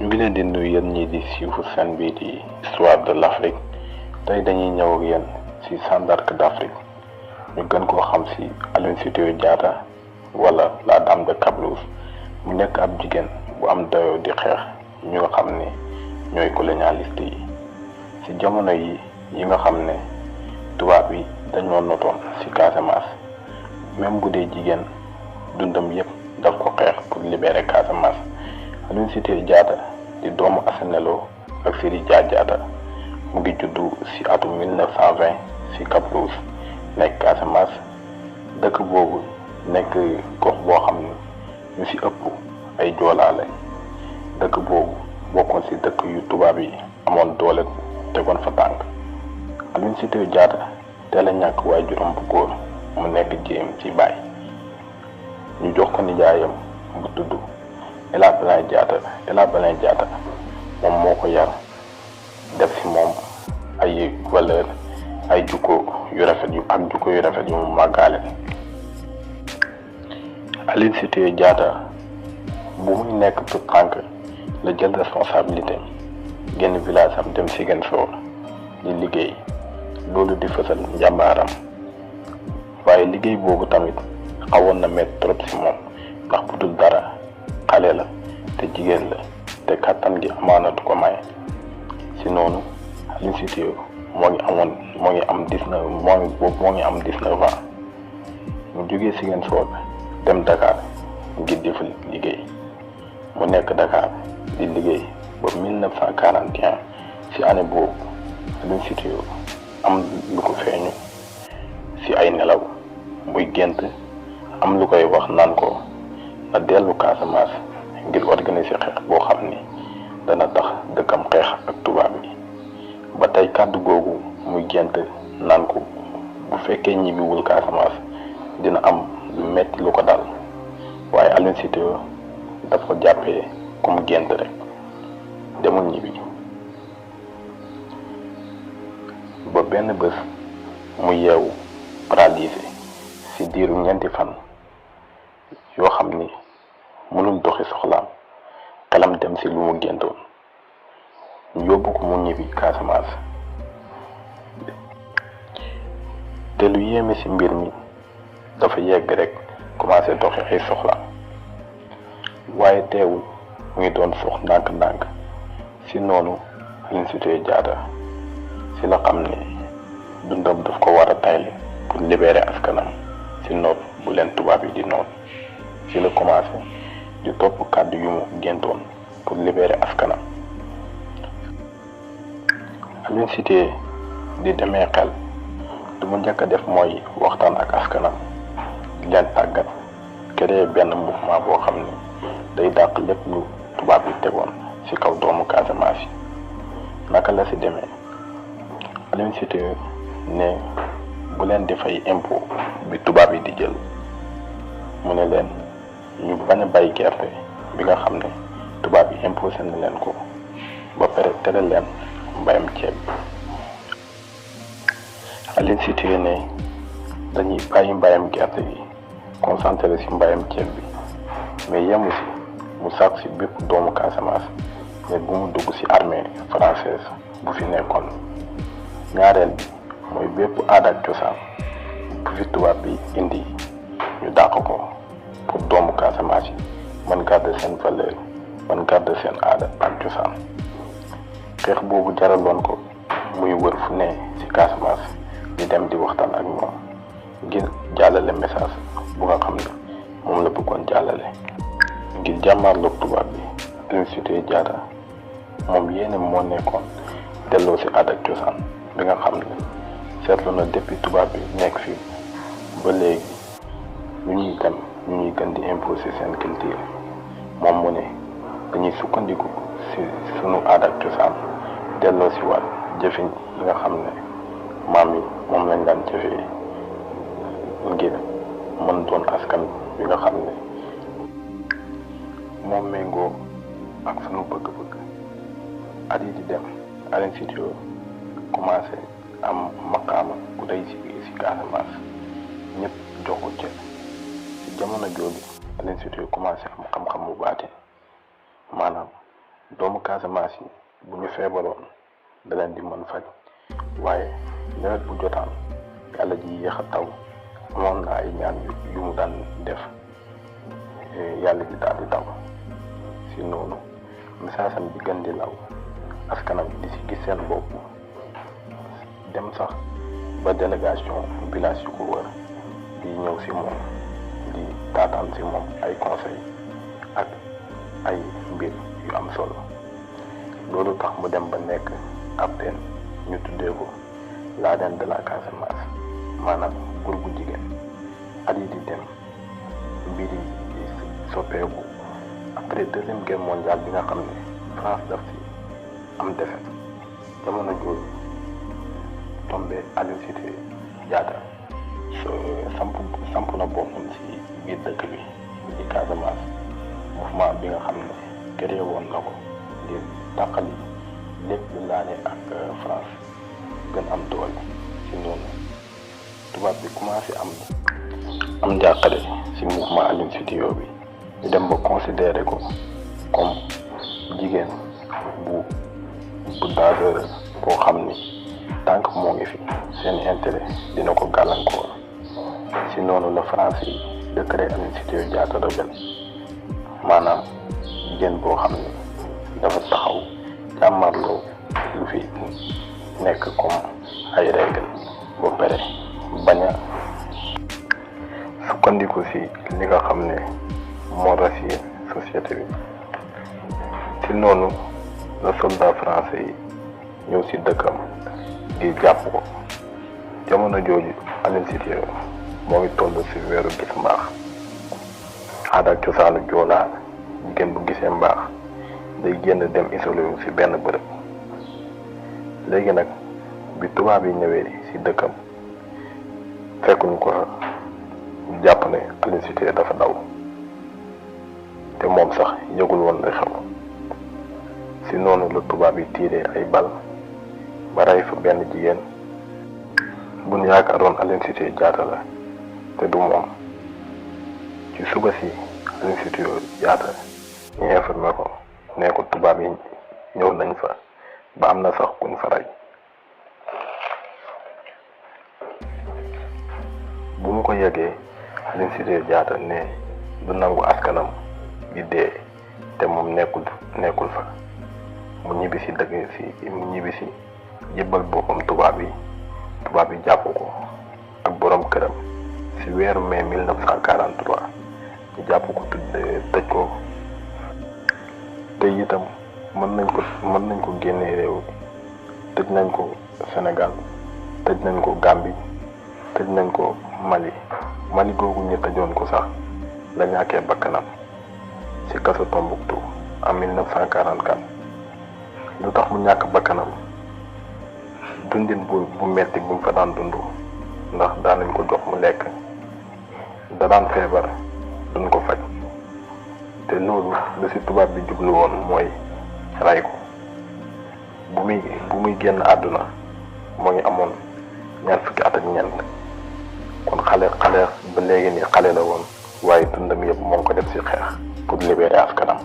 ñu ngi leen di nuyu yéen ñii di suivre seen bii di histoire de l'Afrique tey dañuy ñëw ak yéen ci Jeanne d'Arc d'Afrique ñu gën koo xam ci Aline Sitoé Diatta wala la dame de Cabrousse mu nekk ab jigéen bu am dayoo di xeex ñu nga xam ne ñooy colonialiste yi ci jamono yi nga xam ne tubaab yi dañoo notoon ci Casamance même bu dee jigéen dundam yépp daf ko xeex pour libérer Casamance. Aline Sitoé Diatta di doomu Asanelo ak Siri Dia Diatta mu ngi juddu ci atum 1920 ci Cabrousse nekk Casamance dëkk boobu nekk gox boo xam ne ñu ci ëpp ay joolaa lañ dëkk boobu bokkoon ci dëkk yu tubaab yi amoon doole tegoon fa tànk. Aline Sitoé Diatta teel a ñàkk waajuram bu góor mu nekk jéem ci baay ñu jox ko nijaayam bu tudd Ella Blin Diatta moom moo ko yar def ci moom ay valeur ay jukko yu rafet yu mu màggaale. Aline Sitoé Diatta bu muy nekk tout tànk la jël responsabilité génn village am dem Ziguinchor di liggéey loolu di fësal njàmbaaram waaye liggéey boobu tamit xawoon na métti trop ci moom ndax bu dul dara xale la te jigéen la te kàttan gi amaana du ko may ci noonu Aline Sitoé moo ngi am 19 ans mu jógee Ziguinchor dem Dakar ngir di fa liggéey mu nekk Dakar di liggéey ba 1941 ci année boobu Aline Sitoé am lu ko feeñu ci ay nelaw muy gént am lu koy wax naan ko na dellu Casamance ngir organiser xeex boo xam ni dana tax dëkkam xeex ak tubaab yi ba tey kàddu googu muy gént naan ko bu fekkee ñibbiwul Casamance dina am lu metti lu ko dal waaye Aline Sitoé daf ko jàppee comme gént rek demul ñibbi ba benn bés mu yeewu paralysé ci diiru ñeenti fan yoo xam ni mënul doxi soxlaam xelam dem ci lu mu géntoon ñu yóbbu ko mu ñibbi Casamance te lu yéeme ci mbir mi dafa yegg rek commencé doxi ay soxlaam waaye teewul mu ngi doon sox ndànk-ndànk ci noonu Aline Sitoé Diatta ci la xam ne dundam daf ko war a tayle pour libérer askanam ci noot bu leen tubaab yi di noot ci la commencé di topp kàddu yu mu géntoon pour libérer askanam. Aline Sitoé di demee xel lu mu njëkk a def mooy waxtaan ak askanam di leen tàggat créer benn mouvement boo xam ne day dàq lépp lu tubaab yi tegoon ci kaw doomu Casamance yi. naka la ci demee Aline Sitoé ne bu leen di fay impôt bi tubaab yi di jël mu ne leen ñu bañ a bay gerte bi nga xam ne tubaab yi imposé na leen ko ba pare tere leen mbayam ceeb bi. Aline Sitoé ne dañuy bàyyi mbayam gerte bi concentré ci mbayam ceeb bi mais yemu ci mu sàkk ci bépp doomu Casamance ne bu mu dugg ci armée française bu fi nekkoon. ñaareel bi mooy bépp aada ak cosaan bu fi tubaab bi indi ñu dàq ko pour doomu Casamance yi mën garder seen valeur mën garder seen aada ak cosaan. xeex boobu jaraloon ko muy wër fu ne ci Casamance di dem di waxtaan ak ñoom ngir jàllale message bu nga xam ne moom la bëggoon jàllale. ngir jàmmarloog tubaab bi Aline Sitoé Diatta moom yéene moo nekkoon delloo ci aada ak cosaan bi nga xam ne seetlu na depuis tubaab bi nekk fii ba léegi ñu ñuy gën di imposer seen culture moom mu ne dañuy sukkandiku ci sunu aada ak cosaan delloo ci waat jëfin yi nga xam ne maam yi moom lañ daan jëfee ngir mën doon askan bi nga xam ne moom méngoo ak sunu bëgg-bëgg. at yi di dem Aline Sitoé commencé am maqaama bu rëy ci Casamance ñëpp jox ko cër ci jamono jooju Aline Sitoé commencé am xam-xam bu baatin maanaam doomu Casamance yi bu ñu feebaroon da leen di mën faj waaye nawet bu jotaan yàlla ji yéex a taw amoon na ay ñaan yu mu daan def yàlla ji daal di taw si noonu misaasam bi gën di law askanam di si gis seen bopp dem sax ba délégation village yu ko wër di ñëw si moom di taataan si moom ay conseil ak ay mbir yu am solo loolu tax mu dem ba nekk ab teen ñu tuddee ko la reine de la Casamance maanaam buur bu jigéen. at yi di dem mbir yi di soppeeku après deuxième guerre mondiale bi nga xam ne France daf si am défaite jamono jooju tombé Aline Sitoé Diatta samp na boppam si biir dëkk bi di Casamance mouvement bi nga xam ne créé woon na ko ngir tàqali lépp lu laale ak France gën am doole si noonu tubaab bi commencé am njàqare si mouvement Aline Sitoé bi ñu dem ba considéré ko comme jigéen bu dangereux boo xam ni tant que moo ngi fi seen intérêt dina ko gàllankoor si noonu la France yi décret Aline Sitoé Diatta rebelle maanaam jigéen boo xam ne dafa taxaw jàmmarloo lu fi nekk comme ay règle ba pare bañ a sukkandiku si li nga xam ne moo rasier société bi. si noonu la soldat français yi ñëw si dëkkam di jàpp ko jamono jooju Aline Sitoé moo ngi toll si weeru gis mbaax aada ak cosaanu joolaa jigéen bu gisee mbaax day génn dem isolé wu si benn bërëb. léegi nag bi tubaab yi ñëwee si dëkkam fekkuñu ko jàpp ne Aline Sitoé dafa daw te moom sax yëgul woon la xew si noonu la tubaab yi tiiree ay bal ba rey fa benn jigéen buñ yaakaaroon Aline Sitoé Diatta la te du moom. ci suba si Aline Sitoé Diatta ñu informé ko ne ko tubaab yi ñëw nañ fa ba am na sax kuñ fa rey. bu mu ko yëgee Aline Sitoé Diatta ne du nangu askanam bi dee te moom nekkul fa mu ñibbisi jébbal boppam tubaab yi jàpp ko ak borom këram ci weeru mai 1943 ñu jàpp ko tëj ko te itam mën nañ ko génnee réew mi tëj nañ ko Sénégal tëj nañ ko Gambie tëj nañ ko Mali googu ñu tëjoon ko sax la ñàkkee bakkanam ci kaso Tombouctou en 1944 lu tax mu ñàkk bakkanam dundin bu metti bu mu fa daan dund ndax daan nañ ko jox mu lekk da daan feebar duñ ko faj te loolu lu ci tubaab bi jublu woon mooy rey ko bu muy génn àdduna moo ngi amoon 20 at ak ñeent kon xale ba léegi nii xale la woon waaye dundam yëpp moo ngi ko def ci xeex pour libérer askanam.